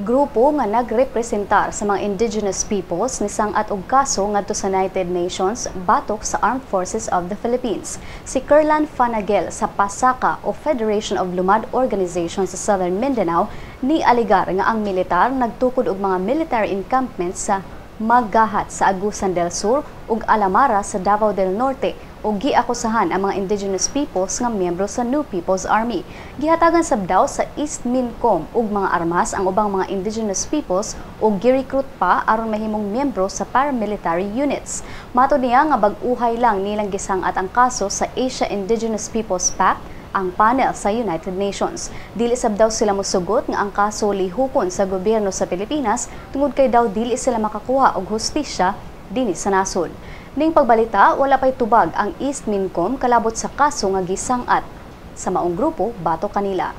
Grupo nga nagrepresentar sa mga indigenous peoples nisang-at og kaso ngadto sa United Nations batok sa Armed Forces of the Philippines. Si Kerlan Fanagel sa PASAKA o Federation of Lumad Organizations sa Southern Mindanao ni aligar nga ang militar nagtukod og mga military encampments sa Magahat sa Agusan del Sur ug Alamara sa Davao del Norte ug giakusahan ang mga indigenous peoples nga miyembro sa New People's Army. Gihatagan sab daw sa East Mincom ug mga armas ang ubang mga indigenous peoples ug gi-recruit pa aron mahimong miyembro sa paramilitary units. Matod niya nga bag-uhay lang nilang gisang-at ang kaso sa Asia Indigenous Peoples Pact, ang panel sa United Nations. Dili sab daw sila mosugot nga ang kaso lihukon sa gobyerno sa Pilipinas tungod kay daw dili sila makakuha og hustisya dinhi sa nasod. Ning pagbalita, wala pay tubag ang East Mincom kalabot sa kaso nga gisang-at sa maong grupo batok kanila.